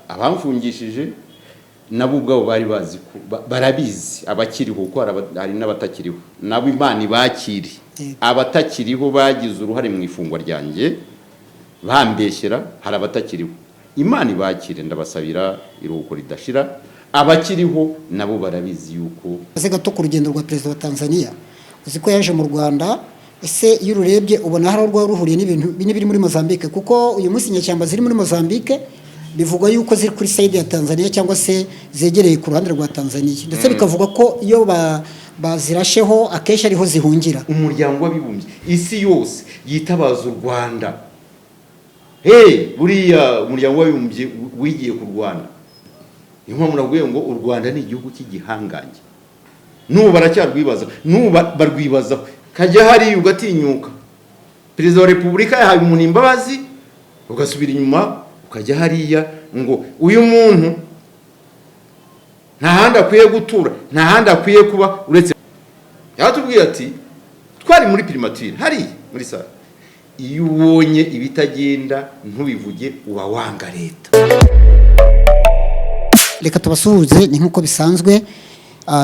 Abamfungishije nabo ubwabo bari bazi ko barabizi, abakiriho, kuko hari n'abatakiriho, nabo Imana ibakire. Abatakiriho bagize uruhare mu ifungwa ryanjye bambeshyera, hari abatakiriho, Imana ibakire, ndabasabira iruhuko ridashira. Abakiriho nabo barabizi yuko Aze gato ku rugendo rwa perezida wa Tanzania. Uzi ko yaje mu Rwanda? Ese iyo ururebye ubona hari aho rwaba ruhuriye n'ibintu n'ibiri muri Mozambique? Kuko uyu munsi inyeshyamba ziri muri Mozambique bivugwa yuko ziri kuri side ya Tanzania cyangwa se zegereye ku ruhande rwa Tanzania, ndetse bikavugwa ko iyo bazirasheho akenshi ariho zihungira. Umuryango w'Abibumbye, isi yose yitabaza u Rwanda. Hey, buriya Umuryango w'Abibumbye wigiye ku Rwanda. Niyo mpamvu nabwiye ngo u Rwanda ni igihugu cy'igihangange. N'ubu baracyarwibaza, n'ubu barwibazaho. Kajya hariya ugatinyuka, Perezida wa Repubulika yahaye umuntu imbabazi, ugasubira inyuma ukajya hariya ngo uyu muntu nta handi akwiye gutura, nta handi akwiye kuba uretse. Yaratubwiye ati, twari muri primature hariya muri sale: "Iyo ubonye ibitagenda ntubivuge, uba wanga leta." Reka tubasuhuze, ni nk'uko bisanzwe.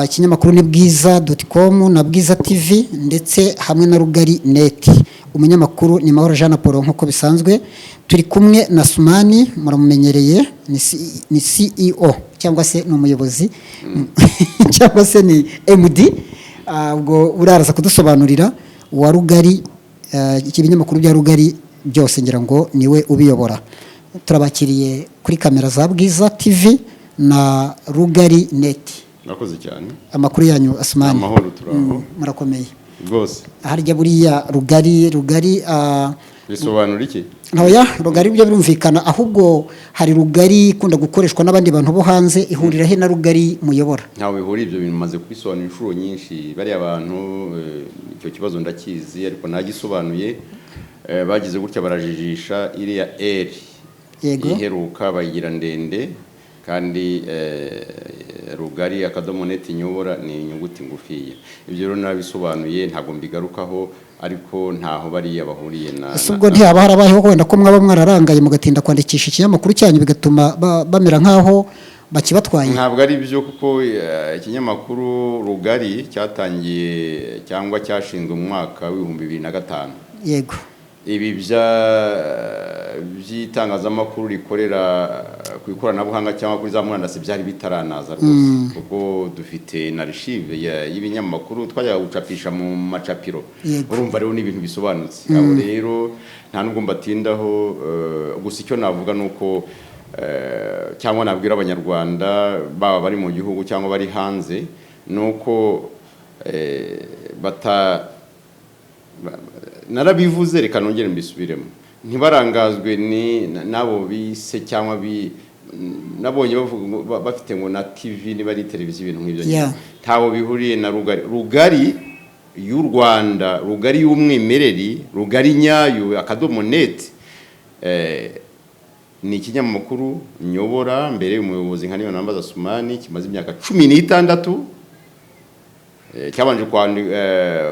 Ikinyamakuru ni Bwiza.com na Bwiza TV ndetse hamwe na Rugari Net. Umunyamakuru ni Mahoro Jean Paul. Nk'uko bisanzwe turi kumwe na Sumani, muramumenyereye, ni CEO cyangwa se ni umuyobozi cyangwa se ni MD. Ubwo uraraza kudusobanurira, wa Rugari, iki binyamakuru bya Rugari byose ngira ngo niwe ubiyobora. Turabakiriye kuri kamera za Bwiza TV na Rugari Net. Murakoze cyane. Amakuru yanyu, Asumani? Amahoro, turaho. Murakomeye? Rwose. Harya buriya Rugari Bisobanura iki? Ntoya, Rugari byo birumvikana, ahubwo hari Rugari ikunda gukoreshwa n'abandi bantu bo hanze, ihurira he na Rugari muyobora? Ntawe bihuriye. Ibyo bintu maze kubisobanura inshuro nyinshi. Bariya bantu, icyo kibazo ndakizi, ariko nagisobanuye. Bagize gutya barajijisha iriya R iheruka bayigira ndende, kandi Rugari.net nyobora ni inyuguti ngufiya. Ibyo rero nabisobanuye, ntabwo mbigarukaho, ariko ntaho bariya bahuriye na Ese ubwo ntihaba harabayeho wenda ko mwaba mwararangaye mugatinda kwandikisha ikinyamakuru cyanyu, bigatuma bamera nk'aho bakibatwaye? Ntabwo ari byo, kuko ikinyamakuru Rugari cyatangiye cyangwa cyashinzwe mu mwaka wa 2005. Ibi by'itangazamakuru rikorera ku ikoranabuhanga cyangwa kuri za murandasi byari bitaranaza rwose, kuko dufite na archive y'ibinyamakuru twajyaga gucapisha mu macapiro. Urumva rero ni ibintu bisobanutse. Abo rero nta nubwo mbatindaho. Gusa icyo navuga ni uko cyangwa nabwira Abanyarwanda, baba bari mu gihugu cyangwa bari hanze, ni uko bata narabivuze, reka nongere mbisubiremo, ntibarangazwe ni n'abo bise cyangwa nabonye bavuga ngo bafite ngo na TV, niba ari televiziyo, ibintu nk'ibyo. Ntaho bihuriye na Rugari. Rugari y'u Rwanda, Rugari y'umwimereri, Rugari nyayo.net, ni ikinyamakuru nyobora mbere y'umuyobozi nka niyo nambaza Sumani, kimaze imyaka 16. Cyabanje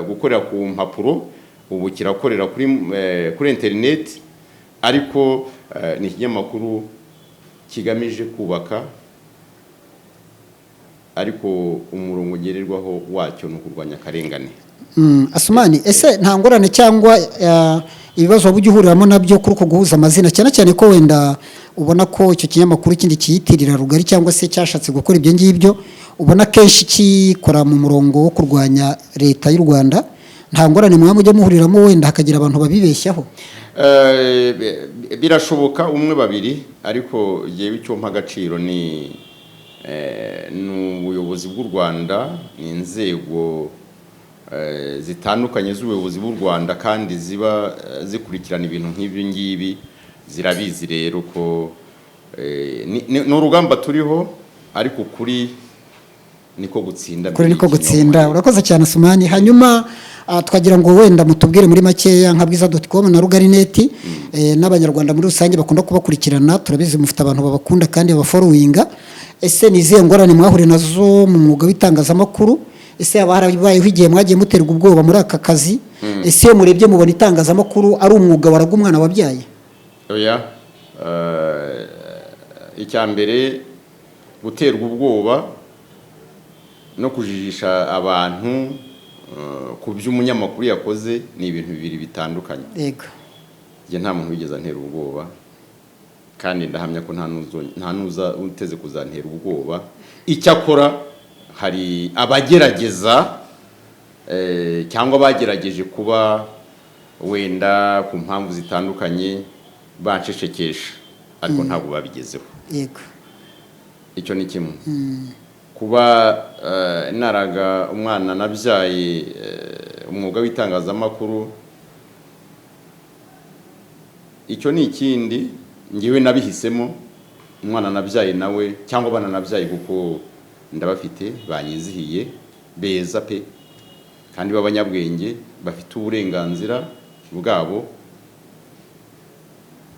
gukorera ku mpapuro, ubu kirakorera kuri internet, ariko ni ikinyamakuru kigamije kubaka, ariko umurongo ngenderwaho wacyo ni ukurwanya akarengane. Asumani, ese nta ngorane cyangwa ibibazo waba ujya uhuriramo nabyo kuri uko guhuza amazina, cyane cyane ko wenda ubona ko icyo kinyamakuru kindi cyiyitirira Rugari cyangwa se cyashatse gukora ibyo ngibyo, ubona kenshi kikora mu murongo wo kurwanya leta y'u Rwanda? Nta ngorane mwaba mujya muhuriramo, wenda hakagira abantu babibeshyaho? Birashoboka, umwe, babiri, ariko yewe icyo mpa agaciro ni ubuyobozi bw'u Rwanda, ni inzego zitandukanye z'ubuyobozi bw'u Rwanda, kandi ziba zikurikirana ibintu nk'ibyo ngibi, zirabizi rero ko ni urugamba turiho, ariko ukuri niko gutsinda. Kuri niko mbere gutsinda. y'ikinyoma. Urakoze cyane, Sumani. Hanyuma twagira ngo wenda mutubwire muri makeya nka Bwiza.com na Rugari Net, n'Abanyarwanda muri rusange bakunda kubakurikirana, turabizi mufite abantu babakunda kandi babafollowinga. Ese ni izihe ngorane mwahuriye nazo mu mwuga w'itangazamakuru? Ese haba harabayeho igihe mwagiye muterwa ubwoba muri aka kazi? Ese iyo murebye mubona itangazamakuru ari umwuga waraga umwana wabyaye? Oya. Icya mbere, guterwa ubwoba no kujijisha abantu ku byo umunyamakuru yakoze ni ibintu bibiri bitandukanye. Njye nta muntu wigeze antera ubwoba, kandi ndahamya ko nta n'uza uteze kuzantera ubwoba. Icyakora hari abagerageza cyangwa bagerageje kuba wenda ku mpamvu zitandukanye bansheshekesha, ariko ntabwo babigezeho. Icyo ni kimwe. Kuba naraga umwana nabyaye umwuga w'itangazamakuru, icyo ni ikindi. Ngewe nabihisemo, umwana nabyaye nawe cyangwa abana nabyaye, kuko ndabafite banyizihiye, beza pe, kandi b'abanyabwenge, bafite uburenganzira bwabo,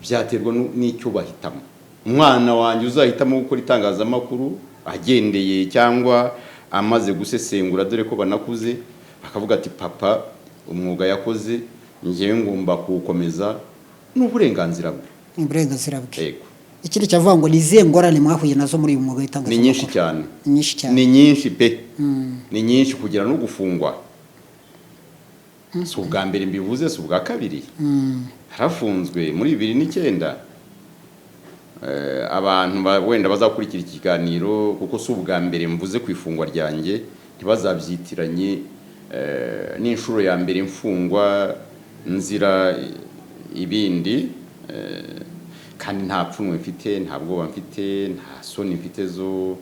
byaterwa n'icyo bahitamo. Umwana wanjye uzahitamo gukora itangazamakuru agendeye cyangwa amaze gusesengura, dore ko banakuze, akavuga ati: "Papa umwuga yakoze ngewe ngomba kuwukomeza", ni uburenganzira bwe. Ni uburenganzira bwe. Yego. Ikindi cyavuga ngo ni izihe ngorane mwahuye nazo muri uyu mwuga Ni w'itangazamakuru? nyinshi cyane. Ni nyinshi cyane. Ni nyinshi pe, ni nyinshi, kugera no gufungwa. Si ubwa mbere mbivuze, si ubwa kabiri. Harafunzwe muri 2009. Abantu wenda bazakurikira iki kiganiro, kuko si ubwa mbere mvuze ku ifungwa ryanjye, ntibazabyitiranye n'inshuro ya mbere mfungwa nzira ibindi. Kandi nta pfunwe mfite, nta bwoba mfite, nta soni mfite zo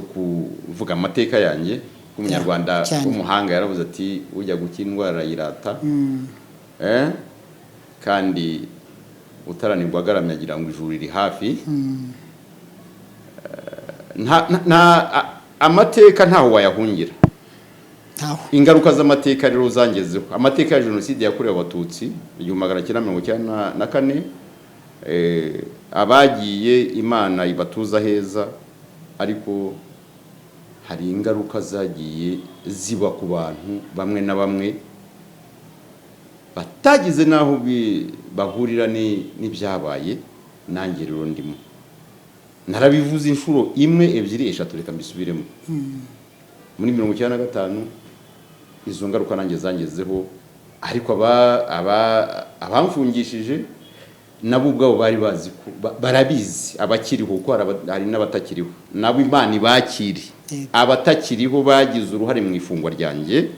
kuvuga amateka yanjye. Umunyarwanda w'umuhanga yaravuze ati: "Ujya gukira indwara arayirata." Kandi utaranirwa agaramye agira ngo ijuru riri hafi. Amateka ntaho wayahungira. Ntaho. Ingaruka z'amateka rero zangezeho, amateka ya Jenoside yakorewe Abatutsi 1994, abagiye Imana ibatuza heza, ariko hari ingaruka zagiye ziba ku bantu bamwe na bamwe batagize n'aho bahurira n'ibyabaye. Nanjye rero ndimo, narabivuze inshuro imwe, ebyiri, eshatu, reka mbisubiremo. Muri 95 izo ngaruka nanjye zangezeho, ariko abamfungishije nabo ubwabo bari bazi ko barabizi, abakiriho, kuko hari n'abatakiriho, nabo Imana ibakire. Abatakiriho bagize uruhare mu ifungwa ryanjye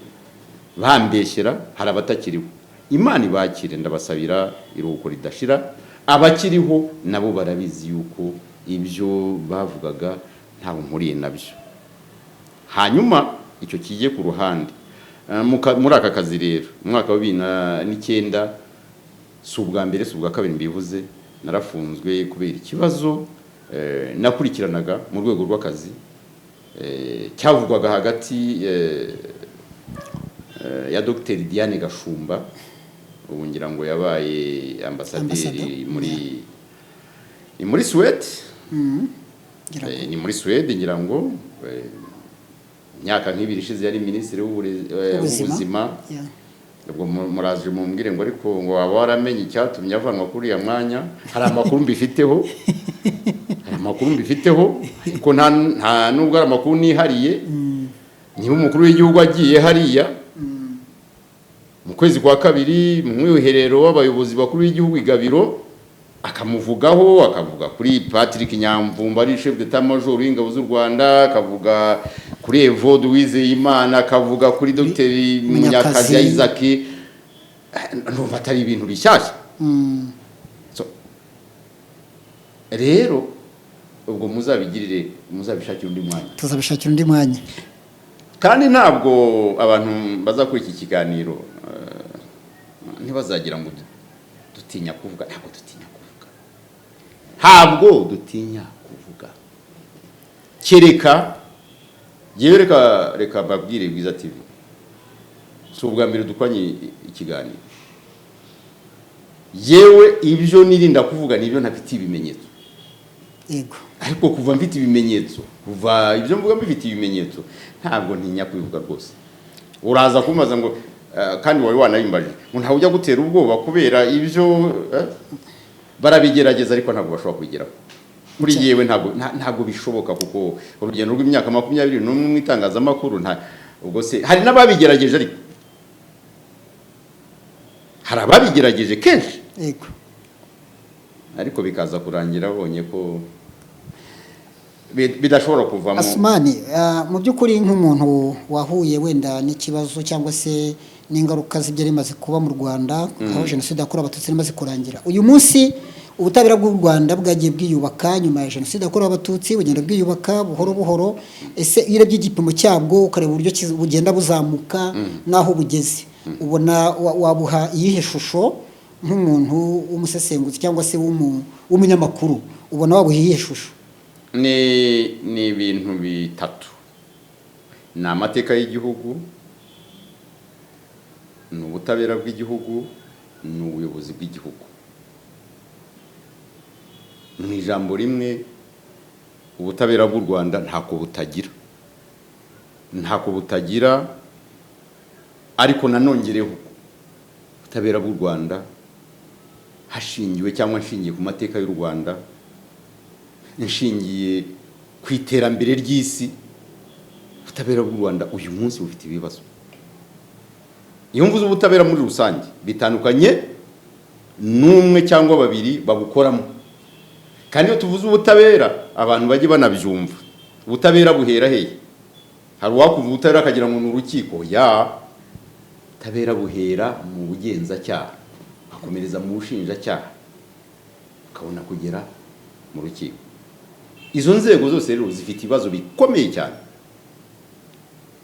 bambeshyera, hari abatakiriho, Imana ibakire, ndabasabira iruhuko ridashira. Abakiriho nabo barabizi yuko ibyo bavugaga ntaho mpuriye nabyo. Hanyuma icyo kijye ku ruhande. Muri aka kazi rero, mu mwaka wa 2009, si ubwa mbere, si ubwa kabiri mbivuze, narafunzwe kubera ikibazo nakurikiranaga mu rwego rw'akazi, cyavugwaga hagati ya Dr Diane Gashumba, ubu ngira ngo yabaye ambasaderi Ambassador, muri, ni muri Suède. Ngira ngo. Ni muri Suède ngira ngo. Imyaka nk'ibiri ishize yari minisitiri W'ubuzima. w'ubuzima. Ubwo muraje mumbwire ngo ariko ngo waba waramenye icyatumye avanwa kuri uriya mwanya. Hari amakuru mbifiteho, hari amakuru mbifiteho, ariko nta nubwo ari amakuru nihariye. Niba umukuru w'igihugu agiye hariya mu kwezi kwa kabiri mu mwiherero w'abayobozi bakuru b'igihugu i Gabiro, akamuvugaho, akavuga kuri Patrick Nyamvumba ari chef d'état major w'ingabo z'u Rwanda, akavuga kuri Evode Uwizeyimana, akavuga kuri Dr Munyakazi Munyakazi. Isaac, ndumva atari ibintu bishyashya. So, rero ubwo muzabigirire, muzabishakire undi mwanya. Tuzabishakira undi mwanya. Kandi ntabwo abantu bazakora iki kiganiro ntibazagira ngo dutinya kuvuga. Ntabwo dutinya kuvuga, ntabwo dutinya kuvuga, kereka yewe, reka mbabwire, Bwiza TV si ubwa mbere dukoranye ikiganiro. Yewe, ibyo nirinda kuvuga nibyo ntafitiye ibimenyetso. Ariko kuva mfite ibimenyetso, kuva ibyo mvuga mbifitiye ibimenyetso, ntabwo ntinya kubivuga rwose. Uraza kumbaza ngo kandi wari wanabimbajije ngo ntawe ujya gutera ubwoba kubera ibyo, barabigerageza ariko ntabwo bashobora kubigeraho. Kuri yewe ntabwo bishoboka, kuko urugendo rw'imyaka 21 mu itangazamakuru, nta ubwo se hari n'ababigerageje, ariko hari ababigerageje kenshi, ariko bikaza kurangira babonye ko bidashobora kuvamo. Asumani, mu by'ukuri nk'umuntu wahuye wenda n'ikibazo cyangwa se n'ingaruka z'ibyo bimaze kuba mu Rwanda, aho Jenoside yakorewe Abatutsi imaze kurangira, uyu munsi ubutabera bw'u Rwanda bwagiye bwiyubaka nyuma ya Jenoside yakorewe Abatutsi, bugenda bwiyubaka buhoro buhoro. Ese iyo urebye igipimo cyabwo, ukareba uburyo bugenda buzamuka n'aho bugeze, ubona wabuha iyihe shusho nk'umuntu w'umusesenguzi cyangwa se w'umunyamakuru? Ubona wabuha iyihe shusho? Ni ibintu bitatu: ni amateka y'igihugu, ni ubutabera bw'igihugu, ni ubuyobozi bw'igihugu. Mu ijambo rimwe, ubutabera bw'u Rwanda ntako butagira, ntako butagira. Ariko nanongereho, ubutabera bw'u Rwanda, hashingiwe cyangwa nshingiye ku mateka y'u Rwanda, nshingiye ku iterambere ry'isi, ubutabera bw'u Rwanda uyu munsi bufite ibibazo. Iyo mvuze ubutabera muri rusange, bitandukanye n'umwe cyangwa babiri babukoramo. Kandi iyo tuvuze ubutabera, abantu bajye banabyumva, ubutabera buhera hehe? Hari uwakumva ubutabera akagira ngo ni urukiko. Ya, ubutabera buhera mu bugenzacyaha, bugakomereza mu bushinjacyaha, ukabona kugera mu rukiko. Izo nzego zose rero zifite ibibazo bikomeye cyane,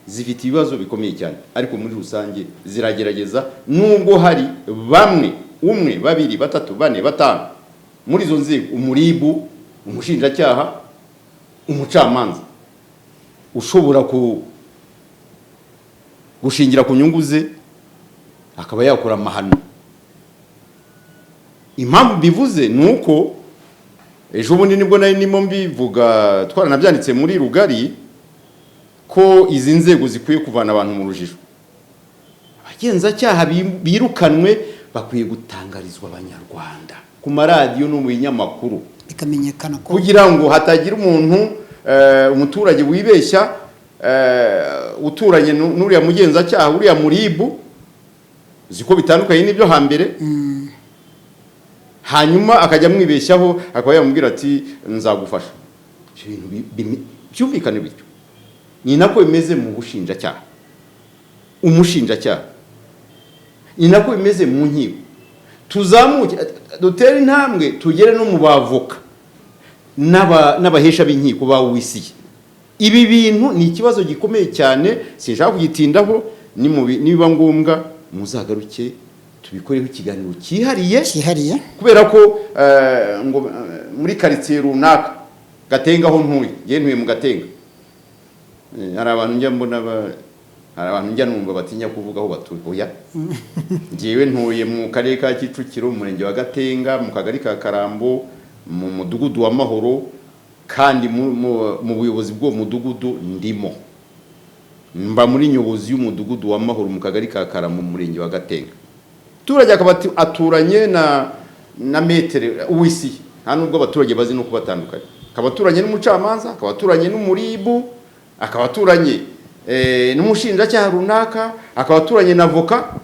zifite ibibazo bikomeye cyane, ariko muri rusange ziragerageza, nubwo hari bamwe, umwe, babiri, batatu, bane, batanu muri izo nzego, umuribu, umushinjacyaha, umucamanza, ushobora gushingira ku nyungu ze akaba yakora amahano. Impamvu mbivuze ni uko ejo bundi nibwo nari ndimo mbivuga, twaranabyanditse muri Rugari, ko izi nzego zikwiye kuvana abantu mu rujijo. Abagenzacyaha birukanwe bakwiye gutangarizwa Abanyarwanda ku maradiyo no mu binyamakuru, bikamenyekana ko kugira ngo hatagira umuntu, umuturage wibeshya, uturanye n'uriya mugenzacyaha, uriya muribu, uzi ko bitandukanye n'ibyo hambere, hanyuma akajya amwibeshyaho, akaba yamubwira ati: "Nzagufasha." Ibyo bintu byumvikane bityo. Ni nako bimeze mu bushinjacyaha, umushinjacyaha, ni nako bimeze mu nkiko. Tuzamuke, dutere intambwe, tugere no mu bavoka n'abahesha b'inkiko ba wisiye. Ibi bintu ni ikibazo gikomeye cyane, sinshaka kugitindaho. Nibiba ngombwa muzagaruke tubikoreho ikiganiro cyihariye. Cyihariye. Kubera ko ngo muri karitsiye runaka, Gatenga aho ntuye, ngewe ntuye mu Gatenga, hari abantu njya mbona hari abantu njya numva batinya kuvuga aho batuye. Oya, ngewe ntuye mu Karere ka Kicukiro, mu Murenge wa Gatenga, mu Kagari ka Karambo, mu Mudugudu wa Mahoro, kandi mu buyobozi bw'uwo mudugudu ndimo, mba muri nyobozi y'Umudugudu wa Mahoro, mu Kagari ka Karambo, mu Murenge wa Gatenga. Abaturage akaba aturanye na maître uwisi, nta nubwo abaturage bazi no kubatandukanya, akaba aturanye n'umucamanza, akaba aturanye n'umuribu, akaba aturanye n'umushinjacyaha runaka, akaba aturanye na avoka,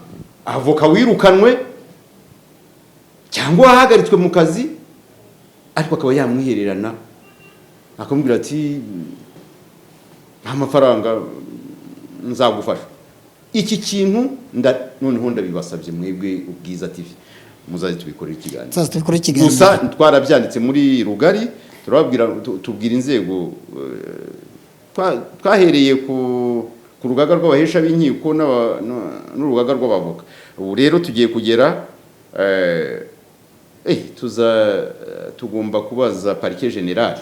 avoka wirukanwe cyangwa wahagaritswe mu kazi, ariko akaba yamwihererana akamubwira ati: "Nta mafaranga, nzagufasha." Iki kintu noneho ndabibasabye mwebwe Ubwiza TV, muzaze tubikorere ikiganiro. Tuzaza tubikore ikiganiro. Gusa twarabyanditse muri Rugari, turababwira, tubwira inzego, twahereye ku rugaga rw'abahesha b'inkiko n'urugaga rw'abavoka. Ubu rero tugiye kugera, tuza tugomba kubaza parquet général,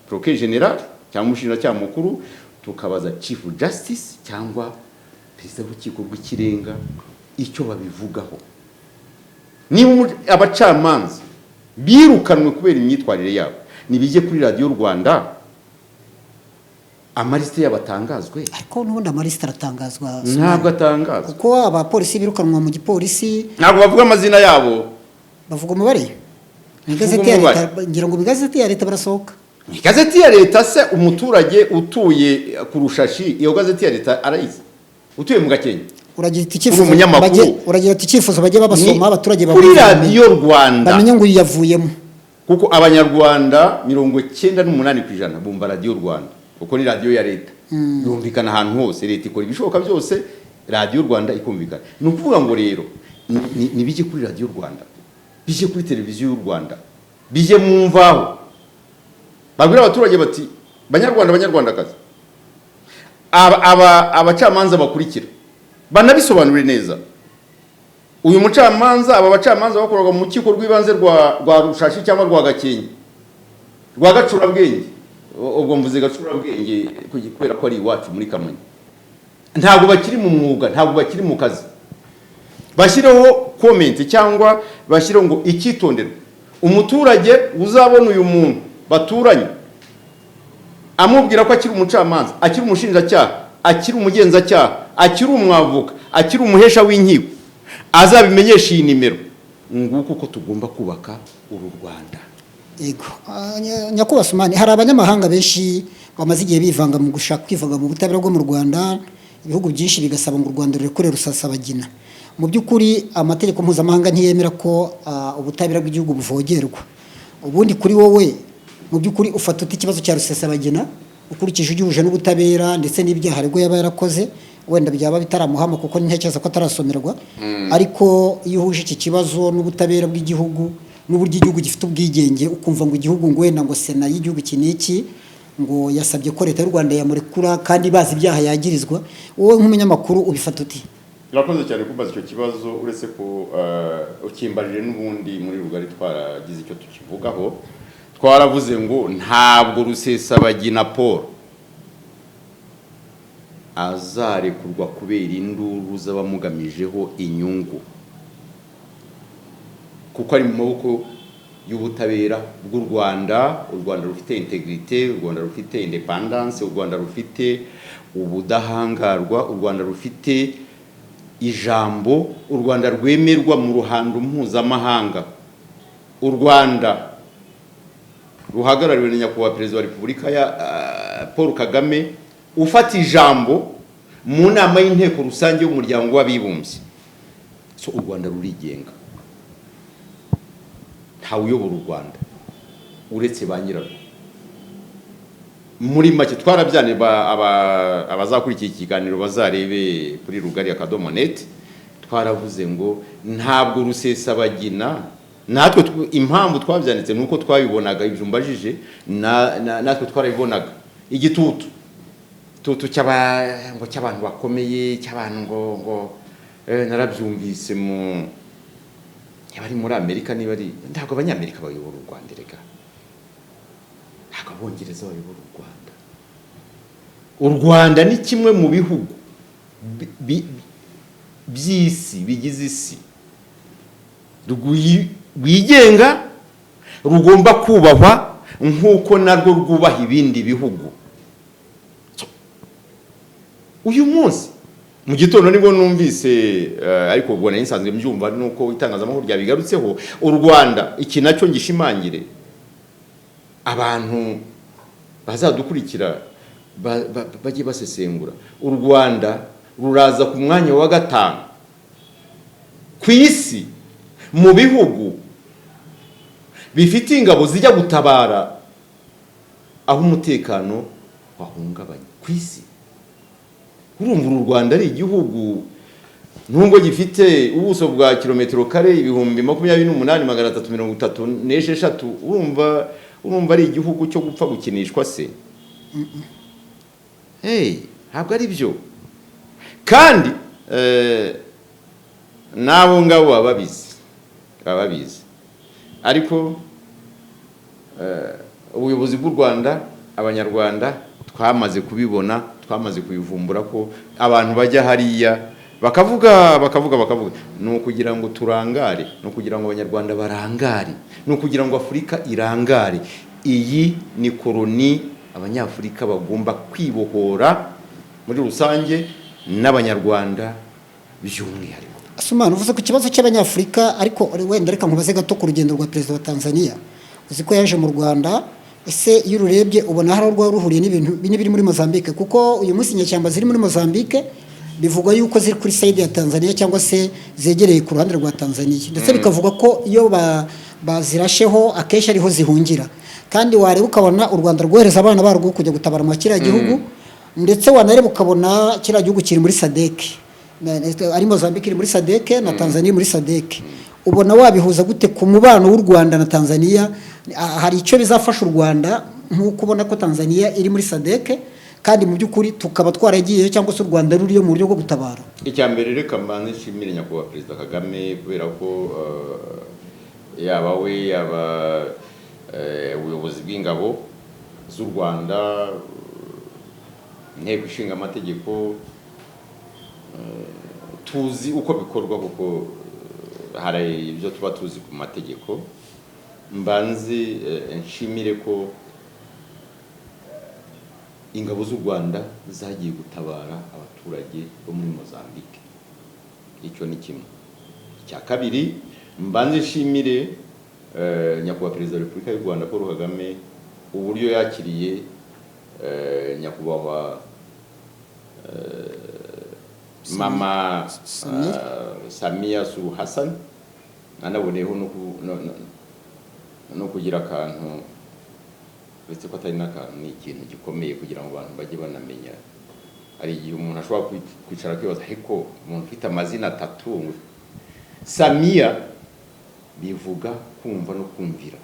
procureur général cyangwa umushinjacyaha mukuru, tukabaza Chief Justice cyangwa perezida w'Urukiko rw'Ikirenga icyo babivugaho. Niba abacamanza birukanwe kubera imyitwarire yabo, nibijye kuri Radiyo Rwanda. Amalisite yabo atangazwe. Ariko n'ubundi amalisite aratangazwa. Ntabwo atangazwa. Kuko abapolisi birukanwa mu gipolisi Ntabwo bavuga amazina yabo. Bavuga umubare mu igazeti ya Umubare. leta. Ngira ngo mu igazeti ya leta barasohoka. Mu igazeti ya leta se, umuturage utuye ku Rushashi iyo gazeti ya leta arayizi? Utuye mu Gakenke? Uragira uti icyifuzo Uri umunyamakuru. Uragira uti icyifuzo bajye babasoma, abaturage Kuri babumve, Radiyo Rwanda. bamenye ngo uyu yavuyemo. Kuko Abanyarwanda 98% bumva Radiyo Rwanda, kuko ni radiyo ya leta, yumvikana ahantu hose. Leta ikora ibishoboka byose Radiyo Rwanda ikumvikana. Ni ukuvuga ngo rero ni bijye kuri Radiyo Rwanda, bijye kuri Televiziyo y'u Rwanda, bijye mu mvaho, babwira abaturage bati: "Banyarwanda, Banyarwandakazi, aba abacamanza bakurikira." Banabisobanure neza: uyu mucamanza, aba bacamanza bakoraga mu rukiko rw'ibanze rwa Rushashi cyangwa rwa Gakenke, rwa Gacurabwenge. Ubwo mvuze Gacurabwenge kubera ko ari iwacu muri Kamonyi. Ntabwo bakiri mu mwuga, ntabwo bakiri mu kazi. Bashyireho comment cyangwa bashyireho ngo icyitonderwa: umuturage uzabona uyu muntu baturanye amubwira ko akiri umucamanza, akiri umushinjacyaha, akiri umugenzacyaha, akiri umwavoka, akiri umuhesha w'inkiko, azabimenyesha iyi nimero. Nguko uko tugomba kubaka uru Rwanda. Yego. Nyakubahwa Sumani, hari abanyamahanga benshi bamaze igihe bivanga mu gushaka kwivanga mu butabera bwo mu Rwanda. Ibihugu byinshi bigasaba ngo u Rwanda rurekure Rusesabagina. Mu by'ukuri amategeko mpuzamahanga ntiyemera ko ubutabera bw'igihugu buvogerwa. Ubundi kuri wowe, mu by'ukuri ufata ute ikibazo cya Rusesabagina, ukurikije ugihuje n'ubutabera ndetse n'ibyaha aregwa yaba yarakoze? Wenda byaba bitaramuhama, kuko ntekereza ko atarasomerwa, ariko iyo uhuje iki kibazo n'ubutabera bw'igihugu n'uburyo igihugu gifite ubwigenge, ukumva ngo igihugu, ngo wenda ngo sena y'igihugu iki n'iki ngo yasabye ko leta y'u Rwanda yamurekura kandi bazi ibyaha yagirizwa, wowe nk'umunyamakuru ubifata uti? Urakoze cyane kumbaza icyo kibazo, uretse ko ukimbarije n'ubundi muri Rugari twaragize icyo tukivugaho. Twaravuze ngo ntabwo Rusesabagina Paul azarekurwa kubera induru z'abamugamijeho inyungu, kuko ari mu maboko y'ubutabera bw'u Rwanda. U Rwanda rufite intégrité, u Rwanda rufite indépendance, u Rwanda rufite ubudahangarwa, u Rwanda rufite ijambo, u Rwanda rwemerwa mu ruhando mpuzamahanga, u Rwanda ruhagarariwe na Nyakubahwa Perezida wa Repubulika ya Paul Kagame, ufata ijambo mu nama y'Inteko Rusange y'Umuryango w'Abibumbye. So u Rwanda rurigenga, ntawe uyobora u Rwanda uretse ba nyirarwo. Muri make twarabyane, abazakurikiye iki kiganiro bazarebe kuri rugari.net. Twaravuze ngo ntabwo Rusesabagina, natwe impamvu twabyanditse ni uko twabibonaga. Ibyo umbajije natwe twarabibonaga, igitutu tutu cy'aba ngo cy'abantu bakomeye, cy'abantu ngo narabyumvise mu niba ari muri Amerika, niba ari, ntabwo Abanyamerika bayobora u Rwanda erega, ntabwo Abongereza bayobora u Rwanda. U Rwanda ni kimwe mu bihugu by'isi, bigize isi, rwigenga, rugomba kubahwa nk'uko narwo rwubaha ibindi bihugu. So, uyu munsi mu gitondo nibwo numvise, ariko ubwo nari nsanzwe mbyumva nuko itangazamakuru ryabigarutseho. U Rwanda, iki nacyo ngishimangire, abantu bazadukurikira bajye basesengura, u Rwanda ruraza ku mwanya wa gatanu ku isi mu bihugu bifite ingabo zijya gutabara aho umutekano wahungabanye ku isi. Urumva uru Rwanda ari igihugu, nubwo gifite ubuso bwa kilometero kare 28,336, urumva ari igihugu cyo gupfa gukinishwa se? Hey, ntabwo ari byo. Kandi n'abo ngabo baba babizi, ariko ubuyobozi bw'u Rwanda, Abanyarwanda twamaze kubibona, twamaze kubivumbura ko abantu bajya hariya bakavuga, bakavuga, bakavuga, ni ukugira ngo turangare, ni ukugira ngo Abanyarwanda barangare, ni ukugira ngo Afurika irangare. Iyi ni koroni. Abanyafurika bagomba kwibohora muri rusange, n'Abanyarwanda by'umwihariko. Asumani, uvuze ku kibazo cy'Abanyafurika, ariko wenda reka nkubaze gato ku rugendo rwa perezida wa Tanzania. Uzi ko yaje mu Rwanda? Ese iyo ururebye ubona hari aho rwaba ruhuriye n'ibintu n'ibiri muri Mozambique? Kuko uyu munsi inyeshyamba ziri muri Mozambique bivugwa yuko ziri kuri side ya Tanzania cyangwa se zegereye ku ruhande rwa Tanzania, ndetse bikavugwa ko iyo bazirasheho akenshi ariho zihungira. Kandi wareba ukabona u Rwanda rwohereza abana barwo kujya gutabara mu kiriya gihugu, ndetse wanareba ukabona kiriya gihugu kiri muri SADC, ari Mozambique iri muri SADC na Tanzania iri muri SADC. Ubona wabihuza gute ku mubano w'u Rwanda na Tanzania? Hari icyo bizafasha u Rwanda, nk'uko ubona ko Tanzania iri muri SADC, kandi mu by'ukuri tukaba twaragiyeyo cyangwa se u Rwanda ruriyo mu buryo bwo gutabara? Icya mbere, reka mbanze nshimire Nyakubahwa Perezida Kagame, kubera ko yaba we, yaba ubuyobozi bw'ingabo z'u Rwanda, Inteko Ishinga Amategeko, tuzi uko bikorwa, kuko hari ibyo tuba tuzi ku mategeko. Mbanze nshimire ko ingabo z'u Rwanda zagiye gutabara abaturage bo muri Mozambique. Icyo ni kimwe. Icya kabiri, mbanze nshimire Nyakubahwa Perezida wa Repubulika y'u Rwanda Paul Kagame, uburyo yakiriye Nyakubahwa Mama Samir. Samia Suluhu Hassan. Anaboneyeho no kugira akantu, uretse ko atari n'akantu, ni ikintu gikomeye, kugira ngo abantu bajye banamenya. Hari igihe umuntu ashobora kwicara akibaza, ariko umuntu ufite amazina atatu Samia bivuga kumva no kumvira,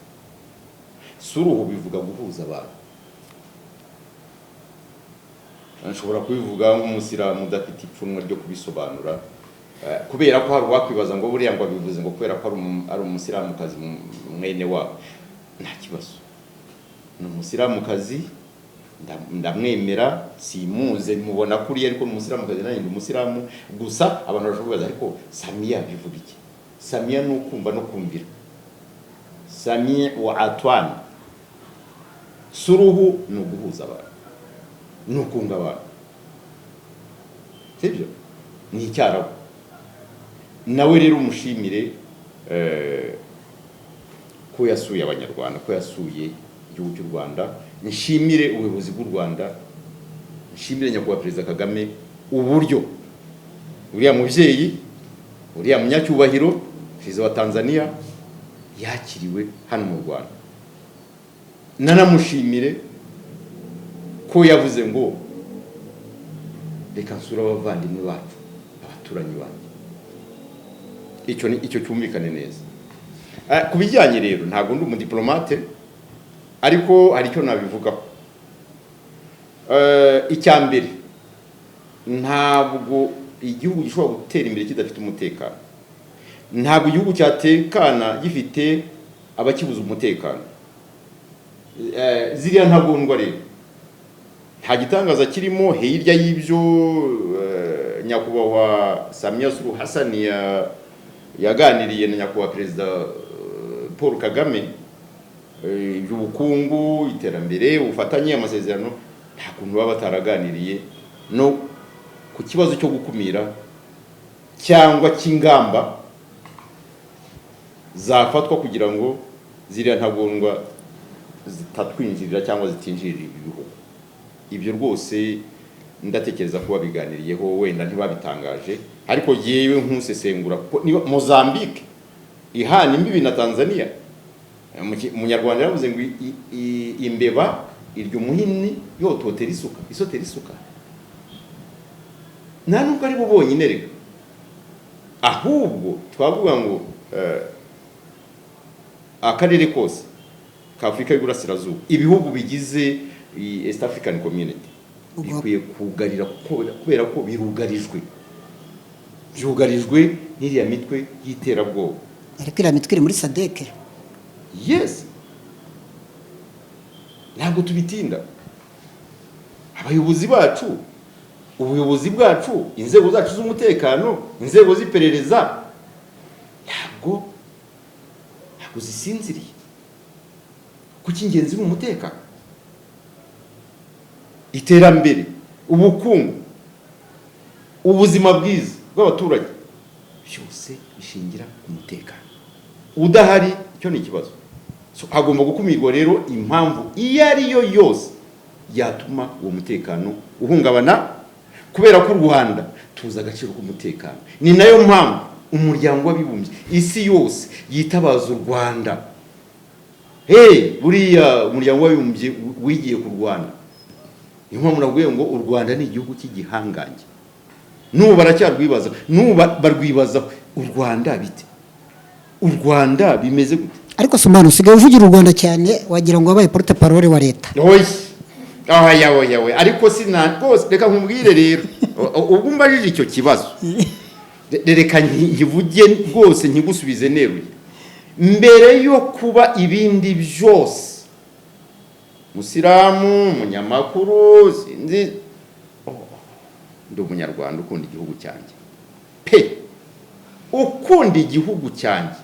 Suluhu bivuga guhuza abantu. Nshobora kubivuga nk'umusilamu udafite ipfunwe ryo kubisobanura, kubera ko hari uwakwibaza ngo buriya ngo abivuze ngo kubera ko ari umusilamukazi mwene wabo. Nta kibazo, ni umusilamukazi, ndamwemera. Simuze mubona kuriya, ariko ni umusilamukazi, nanjye ndi umusilamu. Gusa abantu bashobora kubaza, ariko Samiya bivuga iki? Samiya ni ukumva no kumvira, Sami wa atwan. Suruhu ni uguhuza abantu, ni ukunga abantu, sibyo? Ni Icyarabu. Nawe rero umushimire ko yasuye Abanyarwanda, ko yasuye igihugu cy'u Rwanda. Nshimire ubuyobozi bw'u Rwanda, nshimire Nyakubahwa Perezida Kagame, uburyo uriya mubyeyi, uriya munyacyubahiro perezida wa Tanzania yakiriwe hano mu Rwanda. Nanamushimire ko yavuze ngo reka nsure abavandimwe bacu, abaturanyi banjye. Icyo ni icyo, cyumvikane neza. Ku bijyanye rero, ntabwo ndi umudiplomate, ariko hari icyo nabivugaho. Icya mbere, ntabwo igihugu gishobora gutera imbere kidafite umutekano. Ntabwo igihugu cyatekana gifite abakibuza umutekano. Ziriya ntagondwa rero nta gitangaza kirimo. Hirya y'ibyo Nyakubahwa Samia Suluhu Hassan yaganiriye na Nyakubahwa Perezida Paul Kagame, iby'ubukungu, iterambere, ubufatanye, amasezerano, nta kuntu baba bataraganiriye no ku kibazo cyo gukumira cyangwa cy'ingamba zafatwa kugira ngo ziriya ntagondwa zitatwinjirira cyangwa zitinjirira ibihugu. Ibyo rwose ndatekereza ko babiganiriyeho, wenda ntibabitangaje, ariko yewe nkusesengura, kuko niba Mozambique ihana imbibi na Tanzania, Umunyarwanda yaravuze ngo imbeba irya umuhini yototera isuka, isotera isuka. Nta nubwo ari bo bonyine reka, ahubwo twavuga ngo akarere kose ka Afurika y'Iburasirazuba, ibihugu bigize iyi East African Community bikwiye kugarira, kubera ko birugarijwe, byugarijwe n'iriya mitwe y'iterabwoba. Ariko iriya mitwe iri muri SADC. Yes, ntabwo tubitinda. Abayobozi bacu, ubuyobozi bwacu, inzego zacu z'umutekano, inzego z'iperereza, ntabwo zisinziriye. Kuko ingenzi ni umutekano. Iterambere, ubukungu, ubuzima bwiza bw'abaturage, byose bishingira ku mutekano. Udahari, icyo ni ikibazo. So, hagomba gukumirwa rero impamvu iyo ari yo yose yatuma uwo mutekano uhungabana, kubera ko u Rwanda tuzi agaciro k'umutekano. Ni nayo mpamvu Umuryango w'Abibumbye, isi yose yitabaza u Rwanda. Hey, buriya Umuryango w'Abibumbye wigiye ku Rwanda. Niyo mpamvu nakubwiye ngo u Rwanda ni igihugu cy'igihangange. N'ubu baracyarwibaza, n'ubu barwibazaho. U Rwanda bite? U Rwanda bimeze gute? Ariko Sumana, usigaye uvugira u Rwanda cyane, wagira ngo wabaye porte parole wa leta. Oya, oya, oya, oya, ariko sina rwose. Reka nkubwire rero, ubwo umbajije icyo kibazo, reka nkivuge rwose, nkigusubize neruye. Mbere yo kuba ibindi byose, musilamu, umunyamakuru, sinzi, oh, ndi Umunyarwanda ukunda igihugu cyanjye pe, ukunda igihugu cyanjye.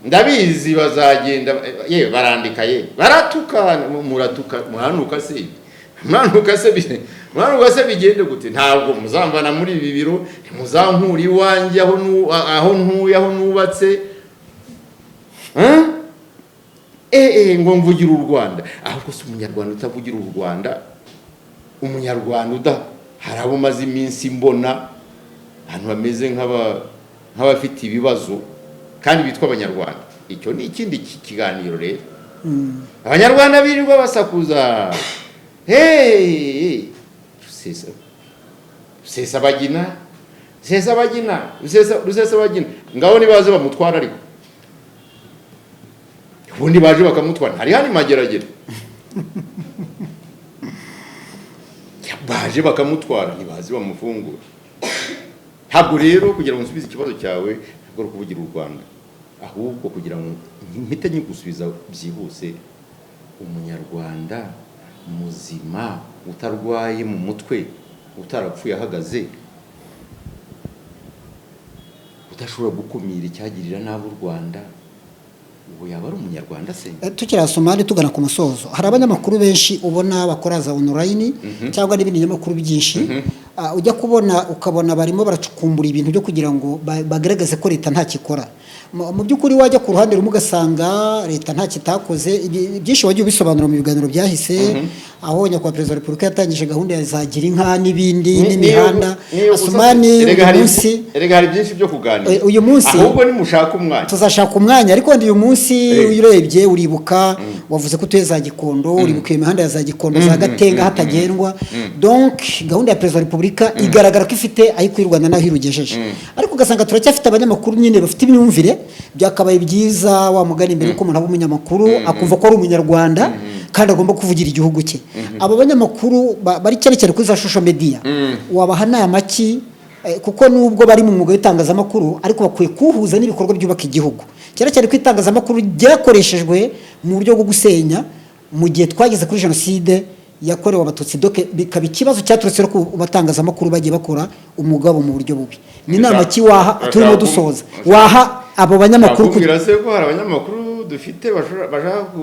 Ndabizi bazagenda ye barandika, ye baratuka, muratuka, muranuka se, muranuka se, muranuka se, bigende gute? Ntabwo muzamvana muri ibi biro, ntimuzankura iwanjye aho aho ntuye, aho nubatse. Hein? Ngo mvugire u Rwanda. Ahubwo si Umunyarwanda utavugira u Rwanda, Umunyarwanda uda hari abo maze iminsi mbona ahantu bameze nk'abafite ibibazo kandi bitwa Abanyarwanda. Icyo ni ikindi kiganiro rero. Abanyarwanda birirwa basakuza, hey, Rusesabagina, Rusesabagina, Rusesabagina, ngaho nibaze bamutwara. Ariko ubundi baje bakamutwara, ntari hano Mageragere, baje bakamutwara, ntibazi bamufungura. Ntabwo rero, kugira ngo nsubize ikibazo cyawe, ntabwo ari ukuvugira u Rwanda, ahubwo kugira ngo mpite nyigusubiza byihuse, Umunyarwanda muzima utarwaye mu mutwe, utarapfuye ahagaze, udashobora gukumira icyagirira nabi u Rwanda, ubu yaba ari Umunyarwanda se? Tukiri Asumani, tugana ku musozo, hari abanyamakuru benshi ubona bakora za online cyangwa n'ibindi binyamakuru byinshi. Ujya kubona ukabona barimo baracukumbura ibintu byo kugira ngo bagaragaze ko leta ntacyo ikora. Mu by'ukuri wajya ku ruhande rumwe ugasanga leta ntacyo itakoze. Byinshi wagiye ubisobanura mu biganiro byahise, aho Nyakubahwa Perezida wa Repubulika yatangije gahunda ya za Gira Inka n'ibindi n'imihanda. Asumani, Erega uyu munsi erega hari byinshi byo kuganira. Uyu munsi Ahubwo nimushaka umwanya. Tuzashaka umwanya, ariko wenda uyu munsi urebye, uribuka wavuze ko utuye za Gikondo, uribuka iyo mihanda ya za Gikondo, za Gatenga hatagendwa. Donc gahunda ya Perezida wa Repubulika igaragara ko ifite aho ikuye u Rwanda n'aho irugejeje, ariko ugasanga turacyafite abanyamakuru nyine bafite imyumvire. Byakabaye byiza, wa mugani, mbere yuko umuntu aba umunyamakuru, akumva ko ari Umunyarwanda kandi agomba kuvugira igihugu cye. Abo banyamakuru bari cyane cyane kuri za social media, wabaha nama ki? Kuko nubwo bari mu mwuga w'itangazamakuru, ariko bakwiye kuwuhuza n'ibikorwa byubaka igihugu, cyane cyane ko itangazamakuru ryakoreshejwe mu buryo bwo gusenya mu gihe twageze kuri Jenoside yakorewe Abatutsi, donc bikaba ikibazo cyaturutse no ku batangazamakuru bagiye bakora umwuga wabo mu buryo bubi. Ni inama ki waha, turimo dusoza, waha abo banyamakuru? Nakubwira se ko hari abanyamakuru dufite bashaka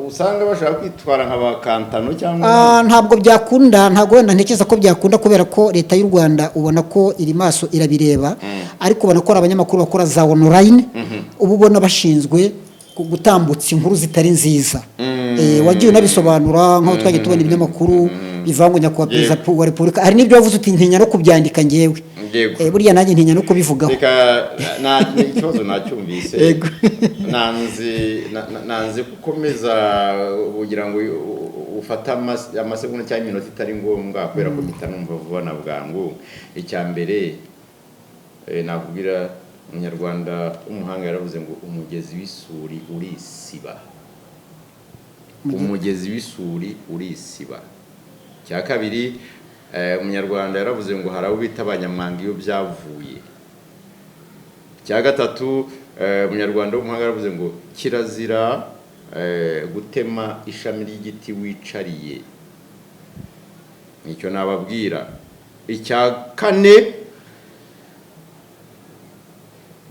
usanga bashaka kwitwara nka ba Kantano cyangwa Ntabwo byakunda, ntabwo wenda ntekereza ko byakunda, kubera ko leta y'u Rwanda ubona ko iri maso, irabireba, ariko ubona ko hari abanyamakuru bakora za online, uba ubona bashinzwe gutambutsa inkuru zitari nziza. Wagiye unabisobanura nk'aho twagiye tubona ibinyamakuru bivangwa Nyakubahwa Perezida wa Repubulika. Hari n'ibyo wavuze uti: "Ntinya no kubyandika ngewe." Buriya nanjye ntinya no kubivugaho. Reka ikibazo nacyumvise. Nanze gukomeza kugira ngo ufate amasegonda cyangwa iminota itari ngombwa, kubera ko mpita numva vuba na bwangu. Icya mbere, nakubwira, Umunyarwanda w'umuhanga yaravuze ngo umugezi w'isuri urisiba, umugezi w'isuri urisiba. Icya kabiri, Umunyarwanda yaravuze ngo hari abo bita abanyamwanga iyo byavuye. Icya gatatu, Umunyarwanda w'umuhanga yaravuze ngo kirazira gutema ishami ry'igiti wicariye. Nicyo nababwira. Icya kane,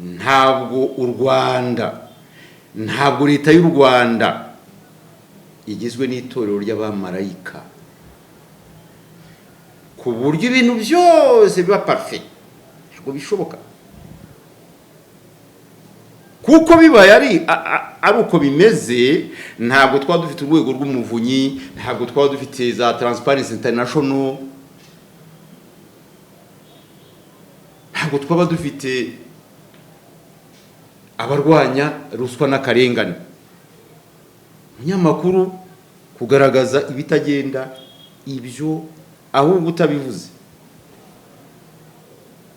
ntabwo u Rwanda, ntabwo leta y'u Rwanda Igizwe n'itorero ry'abamarayika, ku buryo ibintu byose biba parfait, ntabwo bishoboka, kuko bibaye ari uko bimeze, ntabwo twaba dufite Urwego rw'Umuvunyi, ntabwo twaba dufite za Transparency International, ntabwo twaba dufite abarwanya ruswa n'akarengane. Umunyamakuru kugaragaza ibitagenda, ibyo ahubwo utabivuze,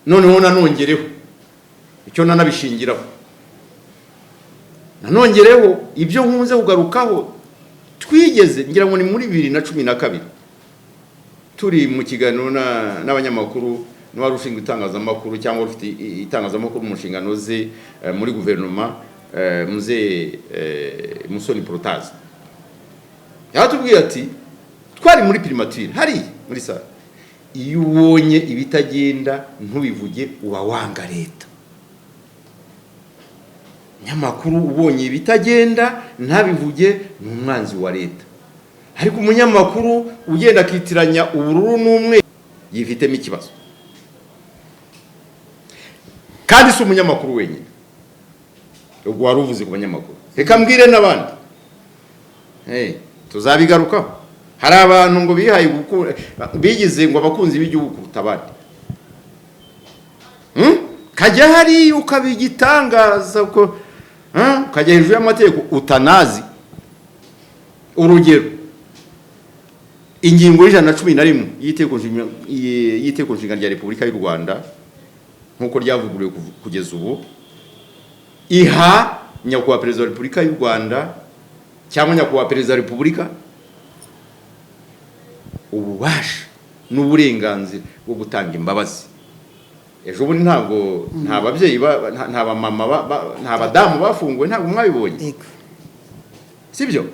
noneho nanongereho icyo nanabishingiraho, nanongereho ibyo nkunze kugarukaho. Twigeze, ngira ngo ni muri 2012, turi mu kiganiro n'abanyamakuru, n'uwari ushinzwe itangazamakuru cyangwa ufite itangazamakuru mu nshingano ze muri guverinoma, muzehe Musoni Protais, yaratubwiye ati, twari muri primature hariya muri salle: "Iyo ubonye ibitagenda ntubivuge, uba wanga leta." Umunyamakuru ubonye ibitagenda ntabivuge ni umwanzi wa leta. Ariko umunyamakuru ugenda akitiranya ubururu n'umweru yifitemo ikibazo. Kandi si umunyamakuru wenyine. Ubwo wari uvuze ku banyamakuru, reka mbwire n'abandi. Hey, tuzabigarukaho. Hari abantu ngo bihaye bigize ngo abakunzi b'igihugu kuruta abandi. Kajya hariya ukaba igitangaza ko ukajya hejuru y'amategeko utanazi. Urugero, ingingo y'111 y'Itegeko Nshinga rya Repubulika y'u Rwanda nk'uko ryavuguruwe kugeza ubu, iha Nyakubahwa Perezida wa Repubulika y'u Rwanda cyangwa Nyakubahwa Perezida wa Repubulika ububasha n'uburenganzira bwo gutanga imbabazi. Ejo bundi ntabwo nta babyeyi nta bamama nta badamu bafunguwe? Ntabwo mwabibonye? Yego. Sibyo?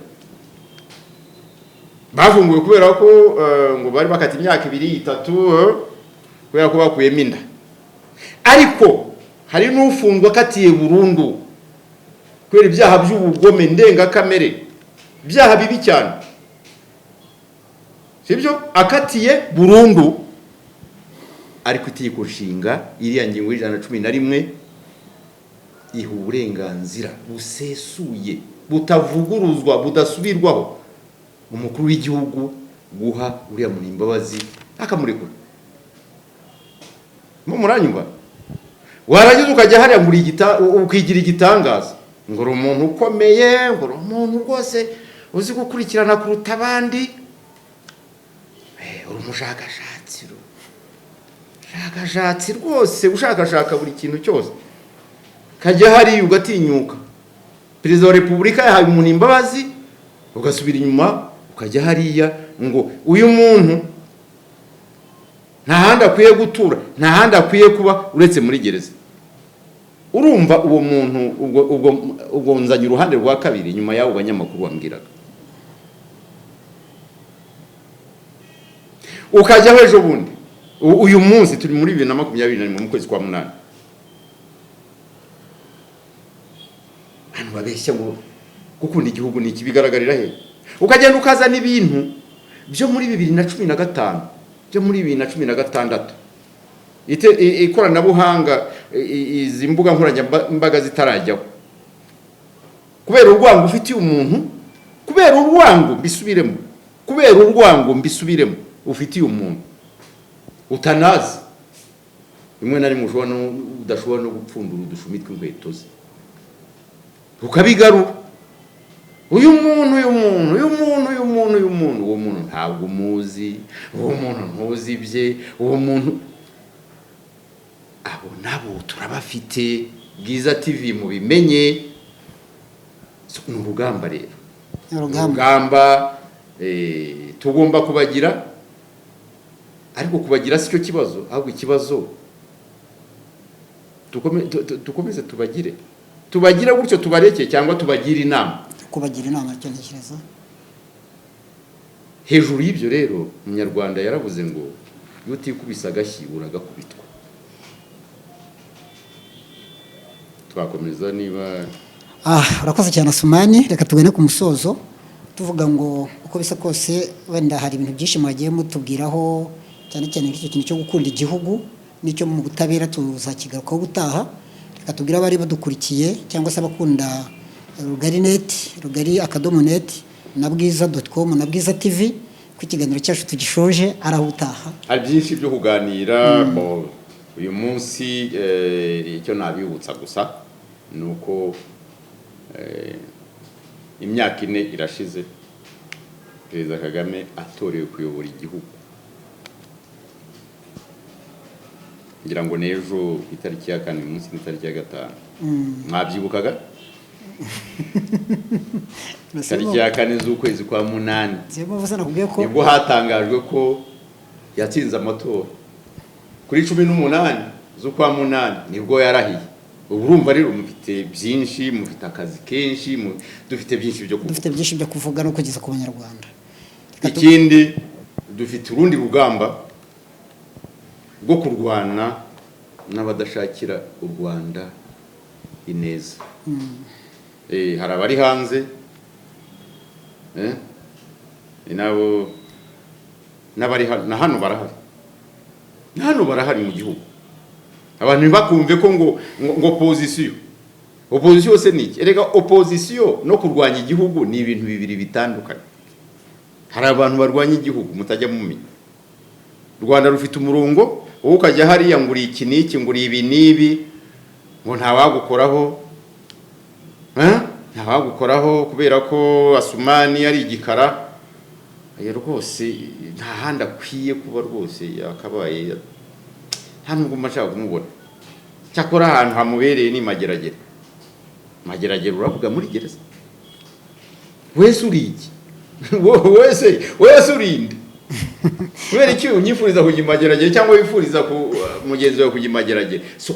Bafunguwe kubera ko ngo bari bakata imyaka 2, 3, kubera ko bakuyemo inda. Ariko hari n'ufungwa akatiye burundu kubera ibyaha by'ubugome ndengakamere, ibyaha bibi cyane, sibyo? Akatiye burundu, ariko Itegeko Nshinga, iriya ngingo y'111, iha uburenganzira busesuye, butavuguruzwa, budasubirwaho, umukuru w'igihugu guha uriya muntu imbabazi akamurekura. Mo muranyumva? Warangiza ukajya hariya ngo ukigira igitangaza, ngo uri umuntu ukomeye, ngo uri umuntu rwose uzi gukurikirana kuruta abandi. Uri umushakashatsi, ushakashatsi rwose, ushakashaka buri kintu cyose. Kajya hariya ugatinyuka, Perezida wa Repubulika yahaye umuntu imbabazi, ugasubira inyuma ukajya hariya ngo uyu muntu nta handi akwiye gutura, nta handi akwiye kuba uretse muri gereza. Urumva uwo muntu? Ubwo nzanye uruhande rwa kabiri nyuma y'abo banyamakuru wambwiraga. Ukajyaho ejo bundi, uyu munsi turi muri 2021 mu kwezi kwa munani, abantu babeshya ngo gukunda igihugu ni iki, bigaragarira he? Ukagenda ukazana ibintu byo muri 2015, byo muri 2016, ikoranabuhanga, izi mbuga nkoranyambaga zitarajyaho, kubera urwango ufitiye umuntu, kubera urwango, mbisubiremo, kubera urwango, mbisubiremo, ufitiye umuntu utanazi, rimwe na rimwe ushobora no udashobora no gupfundura udushumi tw'inkweto ze, ukabigarura: uyu muntu, uyu muntu, uyu muntu, uyu muntu, uyu muntu. Uwo muntu ntabwo umuzi, uwo muntu ntuzi ibye, uwo muntu. Abo nabo turabafite, Bwiza TV, mubimenye. So, ni urugamba rero. Ni urugamba. Urugamba, tugomba kubagira, ariko kubagira si cyo kibazo, ahubwo ikibazo dukomeze tubagire, tubagire gutyo, tubareke cyangwa tubagire inama? Kubagira inama cyo ntekereza. Hejuru y'ibyo rero, Umunyarwanda yaravuze ngo iyo utikubise agashyi uragakubitwa. Twakomeza niba Ah, urakoze cyane Asumani, reka tugane ku musozo. Tuvuga ngo uko bisa kose, wenda hari ibintu byinshi mwagiye mutubwiraho, cyane cyane nk'icyo kintu cyo gukunda igihugu n'icyo mu butabera, tuzakigarukaho ubutaha. Reka tubwire abari badukurikiye cyangwa se abakunda Rugari Net, Rugari.net na Bwiza.com na Bwiza TV ko ikiganiro cyacu tugishoje, ari aho utaha. Hari byinshi byo kuganira. Bo, uyu munsi icyo nabibutsa gusa ni uko imyaka 4 irashize Perezida Kagame atorewe kuyobora igihugu. Ngira ngo n'ejo ku itariki ya 4, uyu munsi ni itariki ya 5, mwabyibukaga, itariki ya 4 z'ukwezi kwa 8 Siyo mpamvu se nakubwiye ko nibwo hatangajwe ko yatsinze amatora. Kuri 18 z'ukwa 8 nibwo yarahiye. Ubu urumva rero mufite byinshi, mufite akazi kenshi, dufite byinshi byo kuvuga. Dufite byinshi byo kuvuga no kugeza ku Banyarwanda. Reka Ikindi, dufite urundi rugamba rwo kurwana n'abadashakira u Rwanda ineza. Hari abari hanze, nabo n'abari hano, na hano barahari, na hano barahari mu gihugu. Abantu ntibakumve ko ngo opposition, opposition se ni iki? Erega opposition no kurwanya igihugu ni ibintu bibiri bitandukanye. Hari abantu barwanya igihugu mutajya mumenya. U Rwanda rufite umurongo, wowe ukajya hariya ngo uri iki n'iki, ngo uri ibi n'ibi, ngo ntawagukoraho. Eh? Ntawagukoraho kubera ko Asumani ari igikara. Ayo rwose nta handi akwiye kuba, rwose yakabaye, nta nubwo mba nshaka kumubona. Cyakora ahantu hamubereye ni Mageragere. Mageragere, uravuga muri gereza, wese uri iki? Wese urinde kubera iki unyifuriza kujya imageragere cyangwa wifuriza ku mugenzi wawe kujya imageragere? So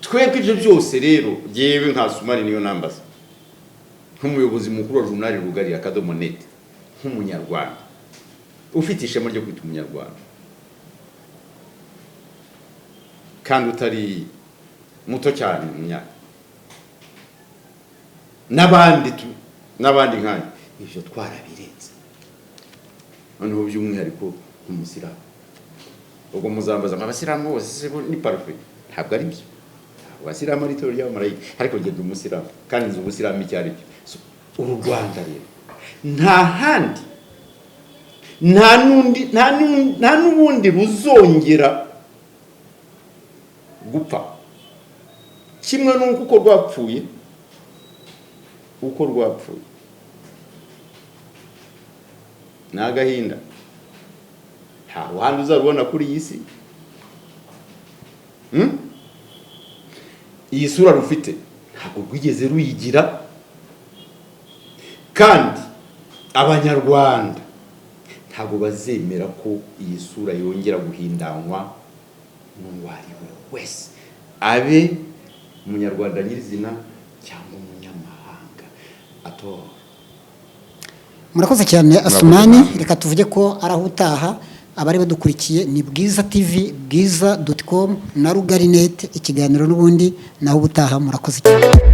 twebwe ibyo byose rero, jyewe nka Asumani niyo nambaza, nk'umuyobozi mukuru wa journal Rugari.net, nk'umunyarwanda ufite ishema ryo kwita umunyarwanda kandi utari muto cyane mu myaka, n'abandi tu n'abandi nkanjye, ibyo twarabirenze. Noneho by'umwihariko nk'umusilamu, ubwo muzambaza ngo abasilamu bose se bo ni parfait? Ntabwo ari byo. Ntabwo abasilamu ari itorero ry'abamarayika, ariko njye ndi umusilamu kandi nzi ubusilamu icyo ari cyo. So, uru Rwanda rero nta handi, nta n'undi, nta n'ubundi ruzongera gupfa kimwe n'uko uko rwapfuye, uko rwapfuye ni agahinda. Nta wuhandi uzarubona kuri iyi si. Iyi sura rufite ntabwo rwigeze ruyigira, kandi Abanyarwanda ntabwo bazemera ko iyi sura yongera guhindanywa n'uwo ari we wese, abe umunyarwanda nyirizina cyangwa umunyamahanga atora. Murakoze cyane, Asumani. Namwe. Reka tuvuge ko ari aho utaha. Abari badukurikiye ni Bwiza TV, Bwiza.com na Rugari Net. Ikiganiro n'ubundi naho ubutaha. Murakoze cyane.